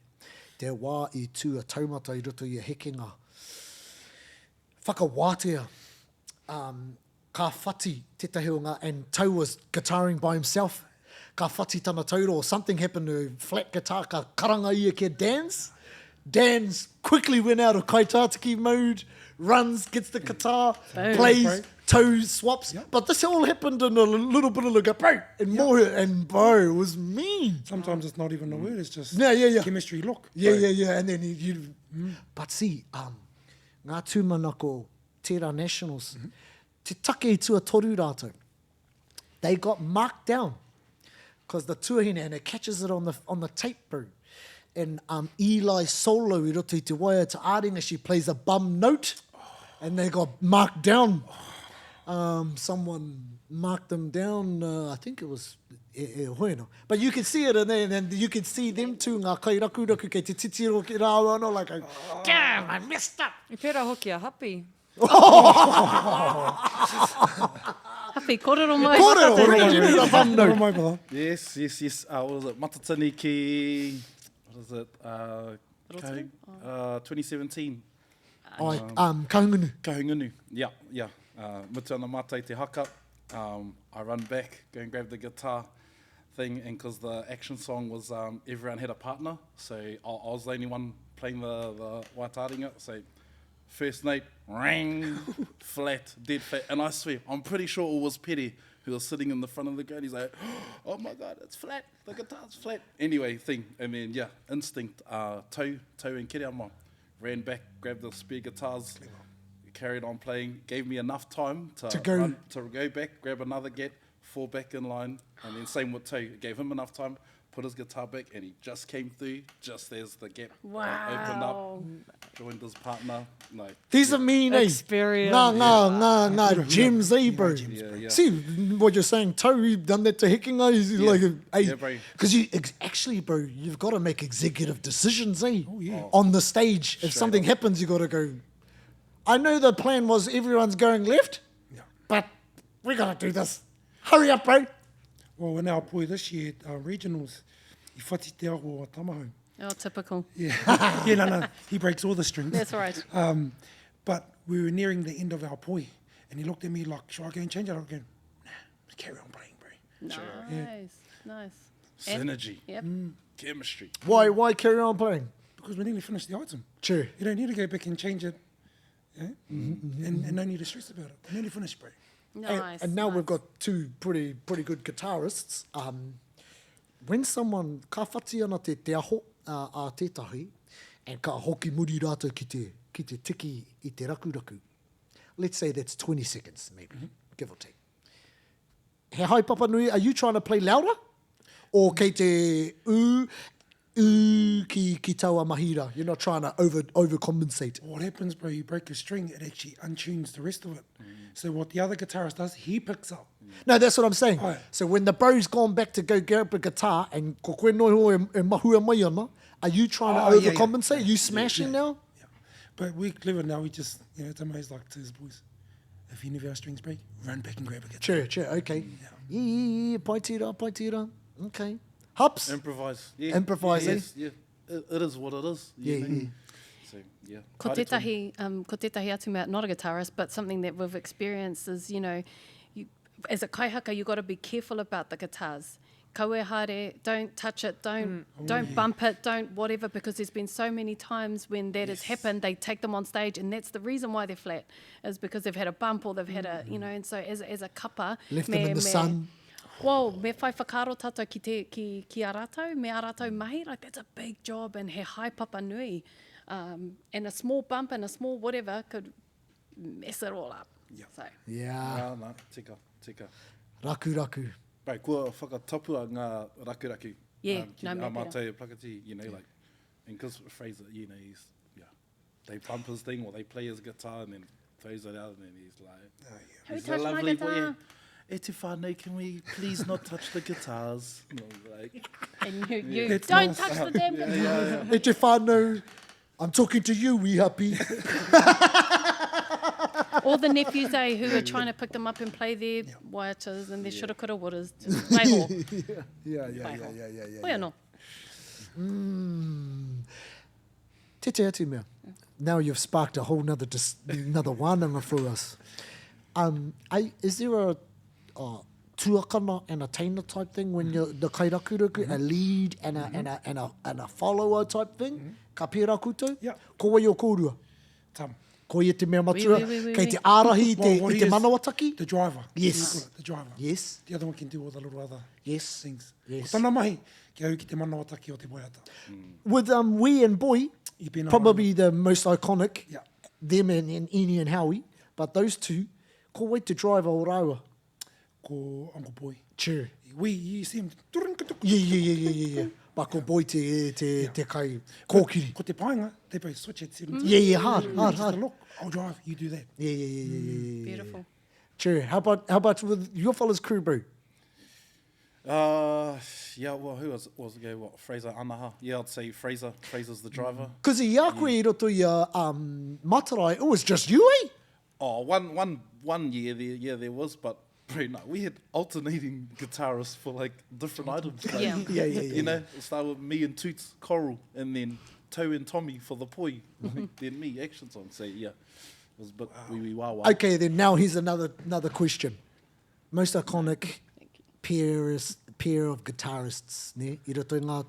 Te wā i tū a taumata i roto i a hekenga. Whakawātea, um, ka whati tētahi o ngā, and Tau was guitaring by himself, ka whati tana taura or something happened to flat guitar, ka karanga ia ki a Danz, Danz quickly went out of kaitātaki mode, runs, gets the guitar, Boom. plays, toe swaps. Yep. But this all happened in a little bit of like a bro and yep. more and bro, it was mean. Sometimes it's not even a word, it's just yeah, yeah, yeah. chemistry look. Yeah, yeah, yeah. And then you, you mm. but see, um, ngā tūmanako tērā Nationals, mm -hmm. te take i tuatoru rātou, they got marked down because the tuahine, and it catches it on the, on the tape, bro. And um, Eli solo i roto i te waiata āringa, she plays a bum note, and they got marked down. Um, someone marked them down, uh, I think it was e, e hoeno. But you can see it in there, and then you can see them too, ngā kairakuraku kei te titiro ki rāua anō, like, damn, I messed up. I pērā hoki a Hapi. Hapi, kōrero mai. Kōrero, kōrero, kōrero mai, brother. Yes, yes, yes. Uh, what was it? Matatini ki, what is it? Uh, Ka, uh, 2017. Ai, um, Kahungunu. Kahungunu, yeah, yeah. Uh, mutu ana mātou te haka, um, I run back, go and grab the guitar thing, and because the action song was um, everyone had a partner, so I, I was the only one playing the, the waitāringa, so first note, ring, flat, dead flat, and I swear, I'm pretty sure it was Petty who was sitting in the front of the crowd. He's like, oh my God, it's flat, the guitar's flat. Anyway, thing, and then, yeah, instinct, uh, toe, toe and kereama. Ran back, grabbed the spare guitars, carried on playing, gave me enough time to, to, go. Run, to go back, grab another get, fall back in line, and then same with Toe. Gave him enough time, put his guitar back, and he just came through just as the gap wow. opened up, joined his partner. Like, These yeah. are mean, eh? Experience. Ngā, ngā, ngā, ngā gems, eh, bro? Yeah, yeah. See what you're saying, Toe, he done that to Hekinga. He's yeah. like, hey, yeah, bro. Because you actually, bro, you've got to make executive decisions, eh? Oh, yeah. On the stage. If something up. happens, you got to go, I know the plan was everyone's going left, yeah. but we got to do this. Hurry up, bro. Well, in our poi this year, uh, regionals, i whati te aho o Tamahau. Oh, typical. Yeah. yeah, no, no. He breaks all the strings. That's right. Um, but we were nearing the end of our poi, and he looked at me like, shall I go and change it? I go, nah, just carry on playing, bro. Nice, yeah. nice. Synergy. Yep. Mm. Chemistry. Why, why carry on playing? Because we nearly finished the item. True. You don't need to go back and change it. Yeah? Mm -hmm. and, and no need to stress about it. We nearly finished, bro. Nice. And, and now nice. we've got two pretty, pretty good guitarists. Um, when someone, ka whati ana te, te aho uh, a tētahi, and ka hoki muri rātou ki te, ki te tiki i te rakuraku. Let's say that's 20 seconds, maybe, mm -hmm. give or take. He haepapa nui, are you trying to play louder? Or kei te ū, ū ki, ki taua mahi rā? You're not trying to over, overcompensate. What happens, bro, you break a string, it actually untunes the rest of it. Mm. So what the other guitarist does, he picks up. No, that's what I'm saying. Oh. So when the bro's gone back to go grab a guitar and ko koe noa iho e, e mahue mai ana, are you trying oh, to yeah, overcompensate? Yeah. Are you smashing yeah. now? Yeah. But we're clever now, we just, you know, Tama's like to his boys, if any of our strings break, run back and grab a guitar. Sure, sure, okay. Yeah, yeah, yeah, yeah. Pai tira, pai tira. Okay. Hups. Improvise. Yeah. Improvise, eh? Yes, yeah. It, it is what it is. Yeah, yeah. So, yeah. Ko tētahi, um, ko tētahi atu mea, not a guitarist, but something that we've experienced is, you know, you, as a kaihaka, you got to be careful about the guitars. Kaua haere, don't touch it, don't, mm. don't oh, bump it, don't whatever, because there's been so many times when that yes. has happened, they take them on stage and that's the reason why they're flat, is because they've had a bump or they've had a, you know, and so as, as a kapa. Left me, them in the me, sun. Well, me whai whakaaro tātou ki, te, ki, ki a rātou, me a rātou mahi, like that's a big job and he haepapa nui. Um, and a small bump and a small whatever could mess it all up. Yeah. So. Yeah. Nā, nā, tika, tika. Rakuraku. Bai, kua whakatapua ngā rakuraku. Yeah, um, ki no, me a pera. mātou e Plakati, you know, like, and because Fraser, you know, he's, yeah, they pump his thing or they play his guitar and then throws it out and then he's like, Oh, yeah. Who he's a touched my lovely boy. guitar? E te whānau, can we please not touch the guitars? And I'm like, And you, you That's don't nice. touch the damn guitar. E te whānau, I'm talking to you, wee happy. All the nephews, eh, who are trying to pick them up and play their yeah. waiatas and their yeah. shurakura waters. Just waiho. yeah, yeah, yeah, yeah, yeah, yeah. Hoi anō. Mm. Te te atu mea. Now you've sparked a whole nother, dis, another wānanga for us. Um, I, is there a, a tuakana and a teina type thing when you're the kairakuraku, mm -hmm. a lead and a, mm -hmm. and a, and a, and a follower type thing? Mm -hmm. Ka pērā koutou? Yeah. Ko wai o kōrua? Tam. Ko ia te mea matua, Oui, oui, oui, oui, kei oui. te ārahi i te, Well, what i he te is- manawataki? The driver. Yes. We call it The driver. Yes. The other one can do all the little other Yes. things. Yes. Ko tana mahi, kia au ki te manawataki o te waiata. With um, We and Boy, I pēnā probably the most iconic, Yeah. them and, and Eni and Howie, but those two, ko wai te driver o rāua? Ko Uncle Boy. True. We, you see him. Yeah, yeah, yeah, yeah, yeah, yeah. But ko Boy te, te, te kai kōkiri. Ko te painga, they both switch at certain times. Yeah, yeah, hard, hard, Just hard. a look, I'll drive, you do that. Yeah, yeah, yeah, yeah, yeah, yeah, yeah. Beautiful. True. How about, how about with your fella's crew, bro? Uh, yeah, well, who was, was it go, what, Fraser Anaha? Yeah, I'd say Fraser. Fraser's the driver. Because i a koe i roto i a um, Matarai, it was just you, eh? Oh, one, one, one year there, yeah, there was, but bro, no, we had alternating guitarists for like different items. Like, Yeah. Yeah, yeah, yeah. You know, it started with me and Toots Coral, and then Toe and Tommy for the poi, then me action song. So yeah, it was a bit wee wee wah wah. Okay, then now here's another another question. Most iconic pair, is, pair of guitarists, ne? I roto i ngā,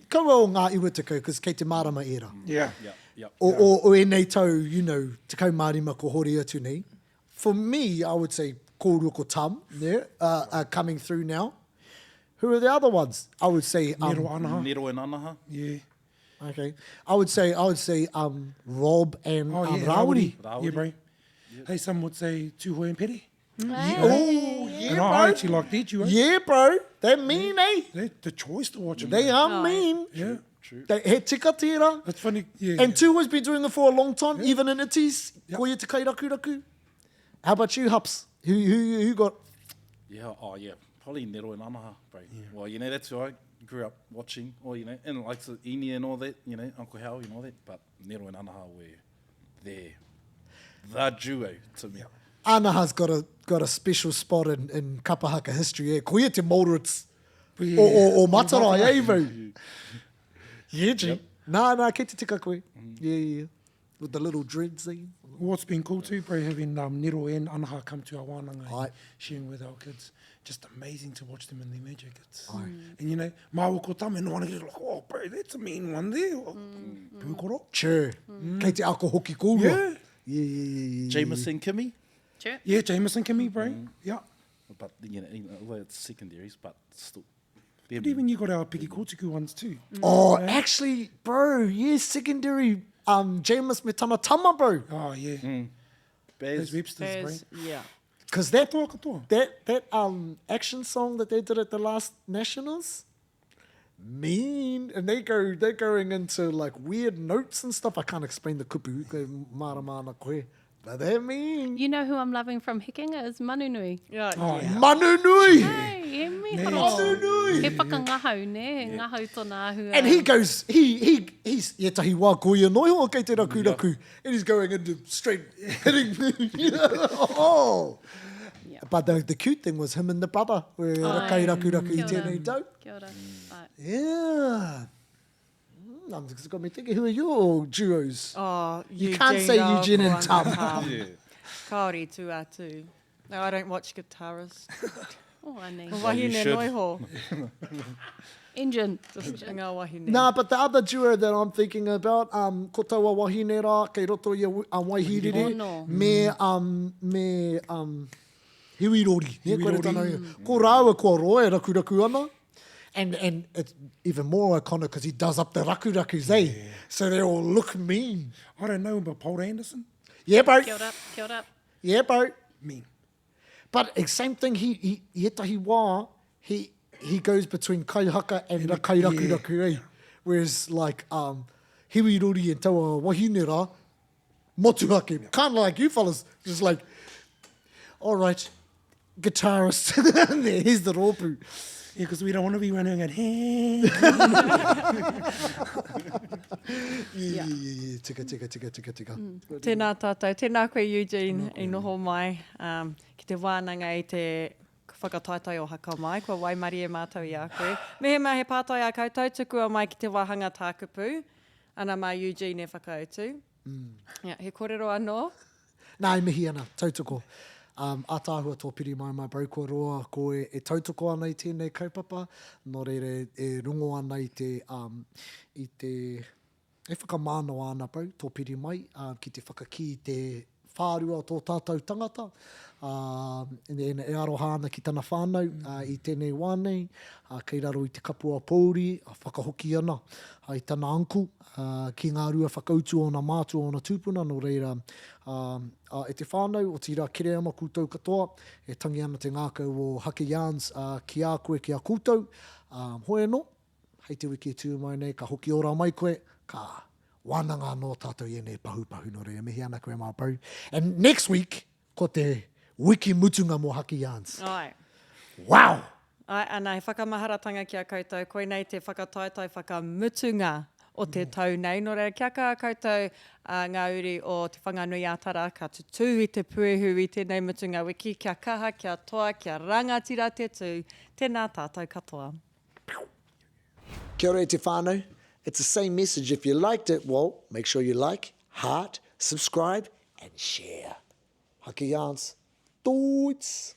kaua o ngā 90, because kei te mārama ērā. Yeah. Yeah, yeah. O, o, o ēnei tau, you know, 15 ko hori atu nei. For me, I would say kōrua ko Tam, ne? Uh, are coming through now. Who are the other ones? I would say... Um, Nero Anaha. Nero and Anaha. Yeah. Okay. I would say, I would say um, Rob and Oh, um, yeah. Rawiri. Rawiri. Yeah, bro. Hey, some would say Tūhoe and Pere. Oh, yeah, And bro. I actually like their duo. Yeah, bro. They're mean, eh? They're the choice to watch them. They are mean. Yeah. True. They, he tika tērā. That's funny. Yeah. And Tūhoe's been doing it for a long time, even in Itis. Yeah. Koia te kairakuraku. How about you, Hups? Who, who, who got... Yeah, oh yeah, probably Nero and Anaha, bro. Well, you know, that's who I grew up watching, or, you know, and like the Eni and all that, you know, Uncle Howie and all that, but Nero and Anaha were there. The duo to me. Anaha's got a, got a special spot in, in kapahaka history, eh? Koia te Maurits Yeah. o, o, o Matarai, eh, bro? Yeah, G. Nā, nā, kei te tika koe. Yeah, yeah, yeah. With the little dreads, eh? What's been cool too, bro, having um, Nero and Anaha come to our wānanga and Aye. sharing with our kids. Just amazing to watch them in their magic. It's, And you know, māua ko tama, no one gets like, oh, bro, that's a mean one there. Oh, Pūkoro. Sure. Kei te ako hoki kōrua. Yeah. Yeah, yeah, yeah, yeah. Jameson Kimmy, Sure. Yeah, Jameson Kimmy, bro. Yeah. but, you know, you know, although it's secondaries, but still. They're But even you got our Piki Kōtuku ones too. Oh, actually, bro, yeah, secondary um, Jameis me tana tama, bro. Oh, yeah. Baz. Those Websters, bro. There's, yeah. Because that, Katoa, katoa. that, that um, action song that they did at the last Nationals, mean. And they go, they're going into like weird notes and stuff. I can't explain the kupu, koe mārama ana koe. But they're mean. You know who I'm loving from Hekenga is Manunui. Yeah, Oh, yeah. Manu nui! Hey, he miharo. Manu nui! He whakangahau, ne? He ngahau tōna āhua. And he goes, he, he, he's, ētahi wā ko ia noa iho kei te rakuraku. And he's going into straight hitting. oh. Yeah. But the, the cute thing was him and the brother were Ai. kai rakuraku i Kia ora. tēnei tau. Kia ora. Ai. Yeah. Mm, I'm just got me thinking, who are your duos? Oh, You can't say Eugene and Tam. Yeah. Kāore tū atu. No, I don't watch guitarists. Oh, anei. Ko you wahine should. noiho. Engine. Just ngā wahine. Nah, but the other duo that I'm thinking about, um, ko taua wahine rā, kei roto i a, a Waihirere, Ono. me, um, me, um, Hiwirori. Ne, koe re Hiwirori. tana ingoa. Ko rāua kua roa e rakuraku ana. And, and it's even more iconic because he does up the rakurakus, eh? So they all look mean. I don't know, but Paul Anderson? Yeah, bro. Kia ora, kia ora. Yeah, bro. Mean. But eh, same thing, he, he, i ētahi wā, he, he goes between kaihaka and the kairakuraku, eh? Whereas, like, um, Hiwirori and taua wahine rā, motuhake, kind of like you fellas, just like, all right, guitarist, there, here's the rōpū. Yeah, because we don't want to be running at hey. Yeah, yeah, yeah, yeah, tika, tika, tika, tika, tika. Tēnā tātou. Tēnā koe, Eugene, i noho mai um, ki te wānanga i te whakataetae o Haka Mai. Kua waimarie mātou i a koe. Mehemea he pātai a koutou, tukua mai ki te wāhanga tākupu. Ana mā Eugene e whakautu. Yeah, he kōrero anō? Nā, e mihi ana, tautoko. Um, ataahua tō piri mai, my bro, kua roa koe e tautoko ana i tēnei kaupapa, nō reira e, e rongo ana i te, um, i te, e whakamānawa ana, bro, tō piri mai, uh, ki te whakakī i te whārua o tō tātou tangata, ā, e, e aroha ana ki tana whānau ā, i tēnei wā nei, ā, kei raro i te kapua pōuri, ā, whakahoki ana ā, i tana uncle ā, ki ngā rua whakautu o ōna mātua, ōna tūpuna, nō reira, ā, ā, e te whānau, otirā Kereama koutou katoa, e tangi ana te ngākau o Hake Yarns ā, ki a koe, ki a koutou, ā, hoi anō, Hei te wiki e tū mai nei, ka hoki ora mai koe, ka wānanga anō tātou i ēnei pahupahu, nō reira mihi ana koe my bro. And next week, ko te wiki mutunga mō Haki Yarns. Āe. Wow! Āe, ana, he whakamaharatanga ki a koutou, koinei te whakataetae whakamutunga o te tau nei. Nō reira, kia kaha koutou a ngā uri o Te Whanganui-ā-Tara, ka tutū i te puehu i tēnei mutunga wiki, kia kaha, kia toa, kia rangatira te tū. Tēnā tātou katoa. Kia ora e te whānau. It's the same message if you liked it, well, make sure you like, heart, subscribe and share. Haki yarns. Toots!